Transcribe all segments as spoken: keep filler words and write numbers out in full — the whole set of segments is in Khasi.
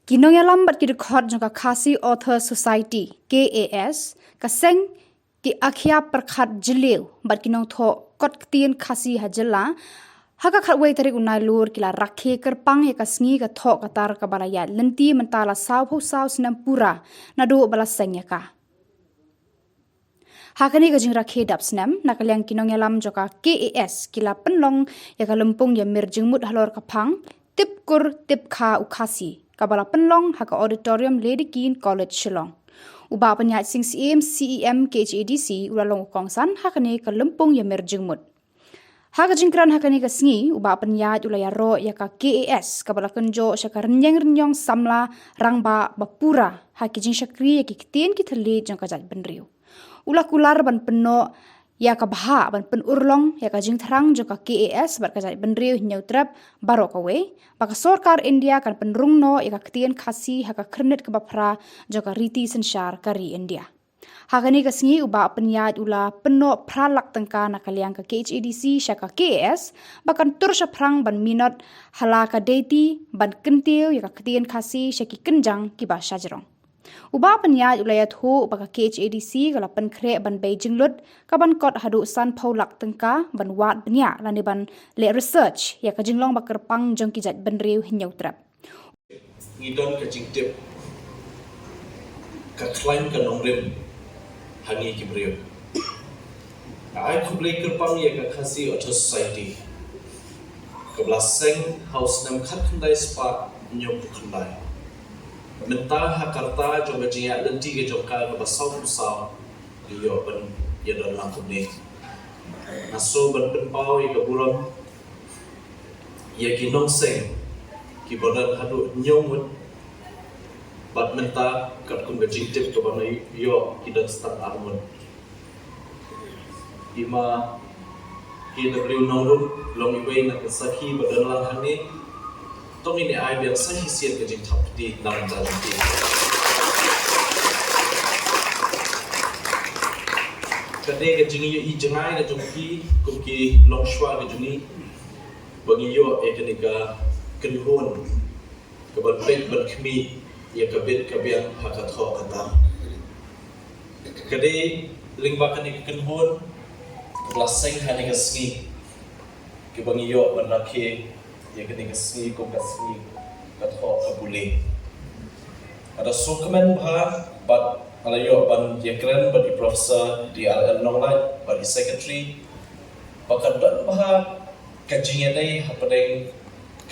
Ki nongïalam bad ki dkhot jong ka Khasi Authors Society, K A S, ka seng ki akhia pyrkhat jylliew bad ki nongthoh kot ktien Khasi ha jylla, ha ka khatwei tarik u Nailur ki la rakhe kyrpang ïa ka sngi ka thoh ka tar kaba la ïaid lynti mynta la sawphew saw snem pura naduh ba la seng ïa ka. Ha kane ka jingrakhe dap snem, na ka liang ki nongïalam jong ka K A S ki la pynlong ïa ka lympung ïa mir jingmut halor ka phang Tip Kur Tip Kha u Khasi, kaba la pynlong ha ka auditorium Lady Keane College, Shillong. U Bah Pynïaid Sing Syiem, C E M K H A D C, u la long u kongsan ha kane ka lympung ïa mir jingmut. Ha ka jingkren ha kane ka sngi, u Bah Pynïaid u la ïaroh ïa ka K A S kaba la kynjoh sha ka rynïeng rynïong samla rangbah ba pura ha ki jingshakri ïa ki ktien ki thylliej jong ka jaitbynriew. U la kular ban pynnoh ïa ka bhah ban pynurlong ïa ka jingthrang jong ka K A S bad ka jaitbynriew Hynñiewtrep baroh kawei, ba ka sorkar India kan pynrung noh ïa ka ktien Khasi ha ka khyrnit kaba phra jong ka riti synshar ka ri India. Ha kane ka sngi u Bah Pynïaid u la pynnoh phra lak tyngka na ka liang ka K H A D C sha ka K A S ba kan tur shaphrang ban minot ha la ka deiti ban kyntiew ïa ka ktien Khasi sha ki kynjang kiba shajrong. U Bah Pynïaid u la ïathuh ba ka K H A D C ka la pynkhreh ban bei jinglut kaban kot haduh sanphew lak tyngka ban wad bniah lane ban leh research ïa ka jinglong ba kyrpang jong ki jaitbynriew Hynñiewtrep. Ngi don ka jingtip, ka khlaiñ ka nongrim ha ngi ki briew. Nga ai khublei kyrpang ïa ka Khasi Authors Society kaba la seng ha u snem khatkhyndai spah hynñiewphew khyndai. Mynta ha ka rta jong ka jingïaid lynti ka jong ka kaba sawphew saw, ngi ïoh ban ïadon lang kumne. Nga sngew ban pynpaw ïa ka burom ïa ki nongseng kiba don haduh hynñiew ngut, bad mynta katkum ka jingtip kaba nga ïoh ki don tang ar ngut. I Ma K W Nongrung long iwei na ki sakhi ba don lang hangne. To ngin ïa ai biang sa shisien ka jingthap kti na ka bynta jong ki. Ka dei ka jingïohi jngai ka jong ki kum ki longshuwa ka jong ngi ba ngi ïoh ïa kane ka kynhun kaban peit ban khmih ïa ka bit ka biang ha ka thoh ka tar. Ka dei lyngba kane ka kynhun kaba la seng ha kane ka sngi kaba ngi ïoh ban rakhe ïa kane ka sngi kum ka sngi ka thoh ka pule. Nga da sngewkmen bha bad nga la ïoh ban ïakren bad i Professor D R L Nonglait bad i Secretary ba ka don bha ka jingïadei hapdeng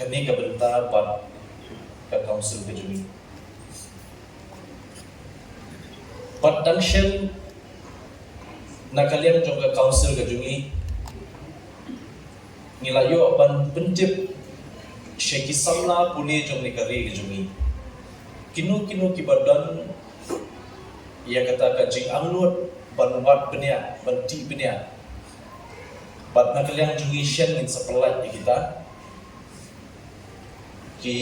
kane ka bynta bad ka council ka jong ngi. Bad dang shen na ka liang jong ka council ka jong ngi, ngi la ïoh ban pyntip sha ki samla pule jong ne ka ri ka jong ngi, kino kino kiba don ïa kata ka jingangnud ban wad bniah, ban tih bniah. Bad na ka liang jong ngi shen ngin sa pyllait ïa kita ki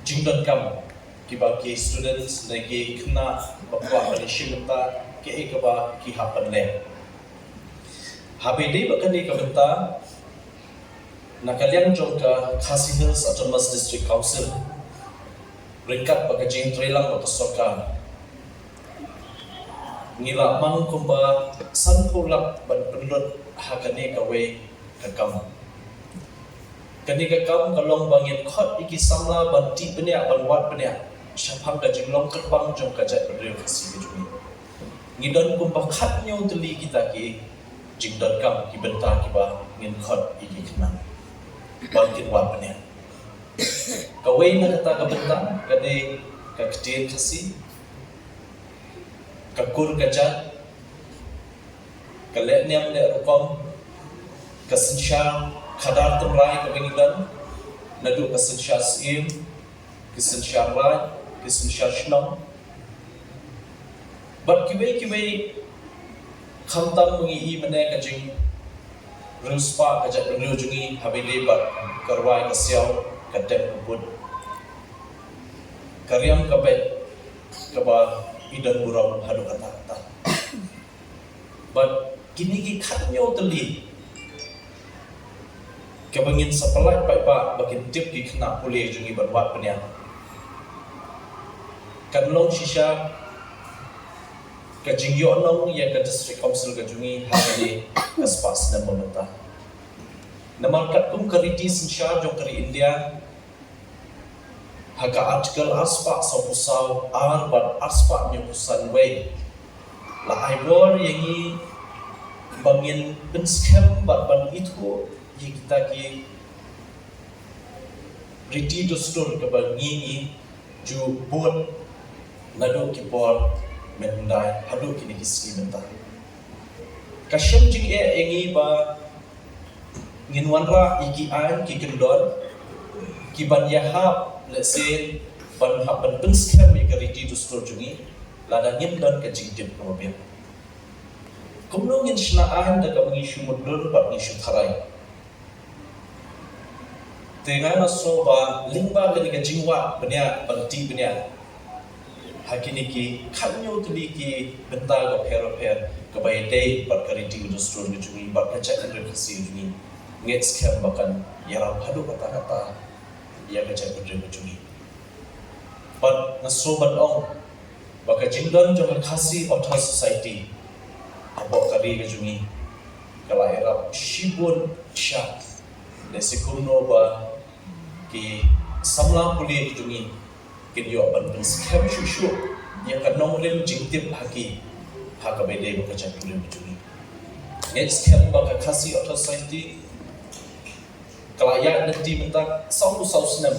jingdonkam kiba ki students ne ki khynnah ba kwah ban ïashim bynta kaei kaba ki hap ban leh. Haba ïadei bad kane ka bynta, na ka liang jong ka Khasi Hills Autonomous District Council, ryngkat bad ka jingtreilang bad ka sorkar, ngi la mang kumba sanphew lak ban pynlut ha kane kawei ka kam. Kane ka kam ka long ba ngin khot ïa ki samla ban tih bniah, ban wad bniah shaphang ka jinglong kyrpang jong ka jaitbynriew Khasi ka jong ngi. Ngi don kumba khathynñiew tylli kita ki jingdonkam, ki bynta kiba ngin khot ïa ki khynnah ban kin wad bniah. Kawei na kata ka bynta ka dei ka ktien Khasi, ka kur ka jait, ka leh niam leh rukom, ka synshar khadar tynrai kaba ngi don, naduh ka synshar syiem, ki synshar raid, ki synshar shnong, bad kiwei kiwei, khamtam ba ngi i mynne ka jingriewspah ka jaitbynriew jong ngi haba ïadei bad ka rwai ka siaw, ka dem ka pud, ka riam ka beit kaba i don burom haduh katta katta. Bad kine ki khathynñiew tylli kaba ngin sa pyllait paidbah ba kin tip ki khynnah pule jong ngi ban wad bniah. Kan long shisha ka jingïohnong ïa ka District Council ka jong ngi ha kane ka spah snem ba mynta. Namar katkum ka riti synshar jong ka ri India, ha ka Article arspah sawphew saw ar bad arspah hynñiewphew san wei, la ai bor ïa ngi ba ngin pynskhem bad ban ithuh ïa kita ki riti dustur kaba ngi ngi ju bud naduh ki por mynhyndai haduh kine ki sngi mynta. Ka shem jingeh ïa ngi ba ngin wanrah ïa ki aiñ ki kyndon ki ban ïahap, lehse ban hap ban pynskhem ïa ka riti dustur jong ngi lada ngim don ka jingtip kaba biang. Kumno ngin shna aiñ da kaba ngi shu mutdur bad ngi shu tharai? Te nga nga sngew ba lyngba kane ka jingwad bniah bad tih bniah ha kine ki khathynñiew tylli ki bynta bapher bapher kaba ïadei bad ka riti ka dustur ka jong ngi bad ka jaitbynriew Khasi ka jong ngi, ngeit skhem ba kan ïarap haduh katta katta ïa ka jaitbynriew ka jong ngi. Bad nga sngew ban ong ba ka jingdon jong ka Khasi Authors' Society hapoh ka ri ka jong ngi ka la ïarap shibun sha, lehse kumno ba ki samla pule ki jong ngi kin ïoh ban pynskhem shuh shuh ïa ka nongrim jingtip ha ki ha kaba ïadei bad ka jaitbynriew ka jong ngi. Ngeit skhem ba ka Khasi Authors' Society ka la ïaid lynti mynta sawphew saw snem.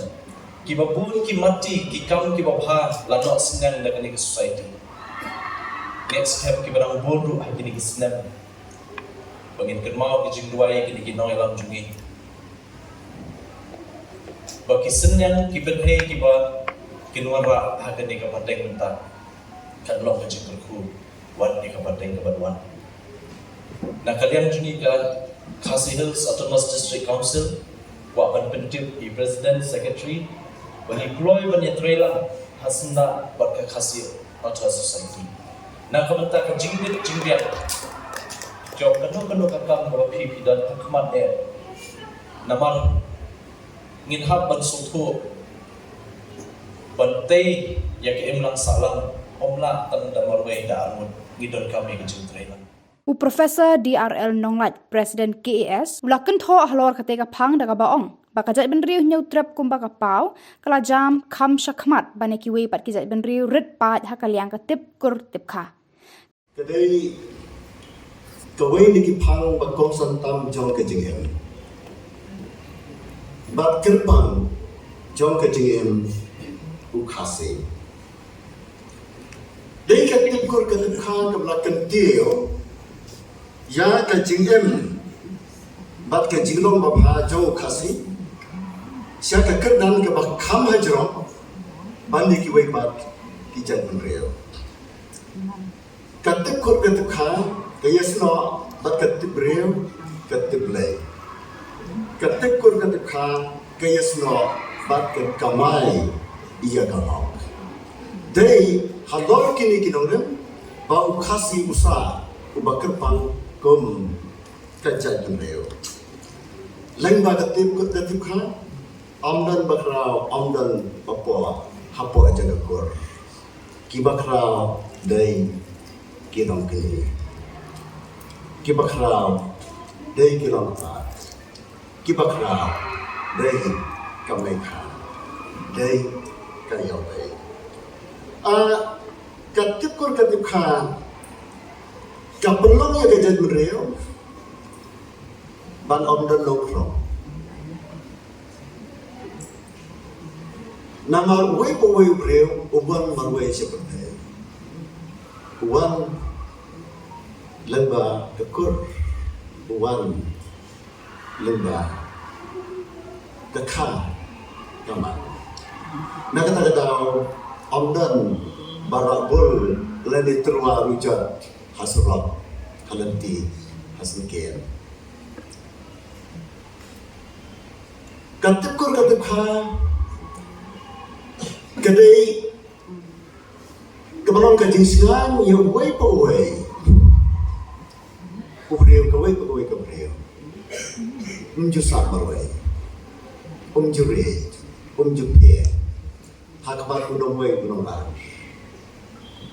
Kiba bun ki mati, ki kam kiba bha la noh synñiang da kane ka society. Ngeit skhem kiba dang bun ruh ha kine ki snem ba ngin kynmaw ki jingduwai kine ki nongïalam jong ngi. Ba ki synñiang ki bynhei kiba kin wanrah ha kane ka pateng mynta kan long ka jingkyrkhu wat ïa ka pateng kaba wan. Na ka liang jong ngi ka Khasi Hills Autonomous District Council, kwah ban pyntip ïa i President, Secretary ba ngi kloi ban ïatreilang ha syndah bad ka Khasi Authors' Society na ka bynta ka jingbit jingbiang jong kano kano ka kam kaba phi phi don ha khmat eh. Namar ngin hap ban sngewthuh ban tei ïa ka imlang sahlang, ym lah tang da marwei da arngut, ngi donkam ïa ka jingtreilang. U Professor D R L Nonglait, President K A S, u la kynthoh halor kata ka phang da kaba ong ba ka jaitbynriew Hynñiewtrep kumba ka paw ka la jam kham shakhmat ban ïa kiwei pat ki jaitbynriew rit paid ha ka liang ka tip kur tip kha. Ka dei kawei na ki phang ba kongsan tam jong ka jingim bad kyrpang jong ka jingim u Khasi. Dei ka tip kur ka tip kha kaba la kyntiew ïa ka jingim bad ka jinglong babha jong u Khasi sha ka kyrdan kaba kham hajrong ban ïa kiwei pat ki jaitbynriew. Ka tip kur ka tip kha ka ïasnoh bad ka tip briew ka tip Blei. Ka tip kur ka tip kha ka ïasnoh bad ka kamai ïa ka hok. Dei halor kine ki nongrim ba u Khasi u sah uba kyrpang kum ka jaitbynriew. Lyngba ka tip kur ka tip kha, ym don bakhraw ym don bapoh hapoh jong ka kur. Ki bakhraw dei ki nongkynrih. Ki bakhraw dei ki nongkynrih. Ki bakhraw dei ka Meikha, dei ka Ïawdei. Ah, ka tip kur ka tip kha ka pynlong ïa ka jaitbynriew ban ym don nongkhrong. Namar uwei pa uwei u briew u wan marwei sha pyrthei. U wan lyngba ka kur, u wan lyngba ka kha ka man. Na kata ka daw ym don baroh bul lane tyrwa ruh jot ha surok, ha lynti, ha syngkien. Ka tip kur ka tip kha ka dei kaba long ka jingsngew ïa uwei pa uwei u briew, kawei pa kawei ka briew. Ym ju sah marwei, ym ju rieh, ym ju phiah ha khmat u nongwei u nongwei.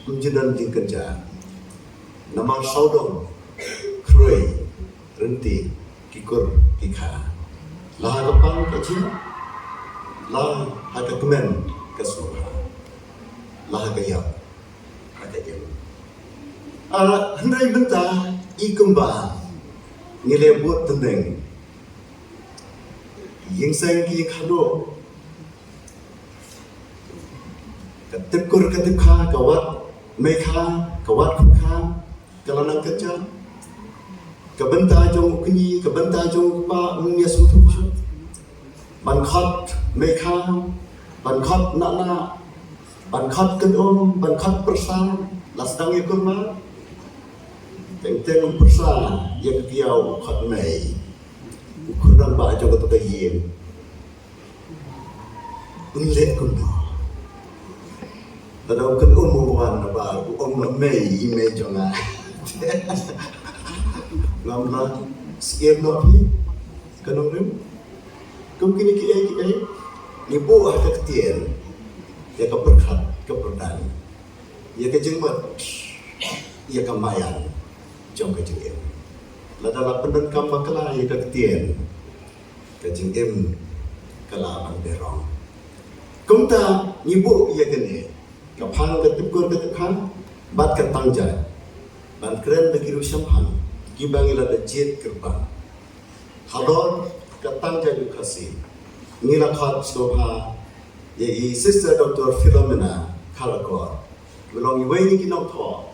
Ym ju don jingkynjah. Namar sawdong khroi rynti ki kur ki kha. La ha ka pang ka jia, la ha ka kmen ka sngewbha, la ha ka ïap ha ka im. Ah, hynrei mynta i kumba ngi leh bud tyneng, ïing seng ki ïing khadduh, ka tip kur ka tip kha, ka wad mei kha, ka wad khun kha, ka la nang kynjah. Ka bynta jong u kñi, ka bynta jong u kpa, um ïa sngewthuh shuh. Ban khot mei kha, ban khot nah nah, ban khot kynum, ban khot pyrsa, la sdang ïa kur ma. Teng teng pyrsa ïa ka kiaw, khot mei. U khun rangbah jong kato ka ïing. Un leh kumno? Lada u kynum u wan, naba u ong, noh mei, i mei jong nga. Ngam lah sngewthuh noh phi, ka nongrim. Kum kine kiei kiei ngi buh ha ka ktien, ïa ka pyrkhat ka pyrdan, ïa ka jingmut, ïa ka maïan jong ka jingim. Lada la pyndonkam bakla ïa ka ktien, ka jingim ka la ban berong. Kumta ngi buh ïa kane ka phang ka tip kur ka tip kha bad ka tang jait ban kren da ki riew shemphang kiba ngi la da jied kyrpang. Halor ka tang jait u Khasi, ngi la khot sngewbha ïa i Sister Doctor Philomena Kharkor, ba long iwei na ki nongthoh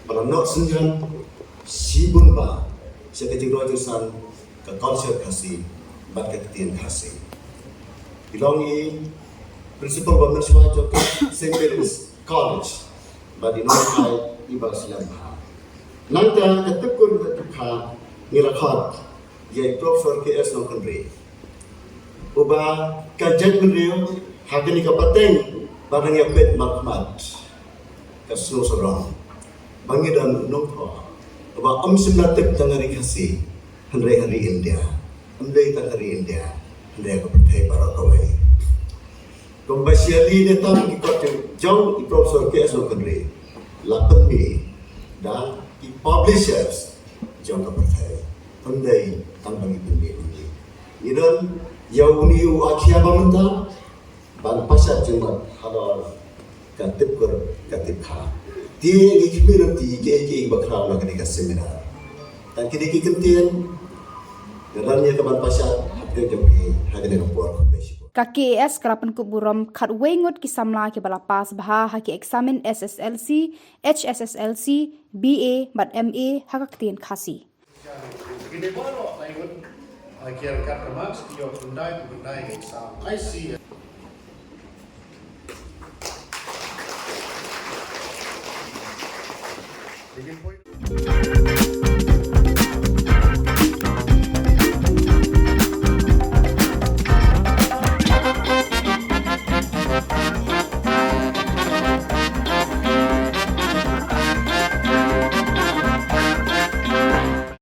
ba la noh synñiang shibun bha sha ka jingroi jingsan ka culture Khasi bad ka ktien Khasi. I long i principal ba mynshuwa jong ka Saint Mary's College bad i nonghikai iba slem bha. Nangta ka tip kur ka tip kha ngi la khot ïa i Professor K S Nongkynrih, uba ka jaitbynriew ha kane ka pateng ba dang ïa peit markhmat, ka sngewsarong ba ngi don u nongthoh uba ym shym la tip tang ha ri Khasi, hynrei ha ri India. Ym dei tang ha ri India, hynrei ha ka pyrthei baroh kawei. Kumba shi ïa li ne tam ki kot jong i Professor K S Nongkynrih la pynmih da ki publishers jong ka pyrthei. Ym dei tang ba ngi pynmih uni. Ngi don ïa uni u akhia ba mynta ban pashat jingmut halor ka tip kur ka tip kha. Te ngi khmih lynti kiei kiei ba khraw na kane ka seminar. Tang kine ki kyntien nga don ïa ka ban pashat ha kane ka por. Ka K A S ka la pynkup burom khatwei ngut ki samla kiba la pass bha ha ki eksamin S S L C, H S S L C, B A bad M A ha ka ktien Khasi. Kine baroh lai ngut, uh, ki ïa kat remarks ki ïoh khyndai, khyndai exam. I see.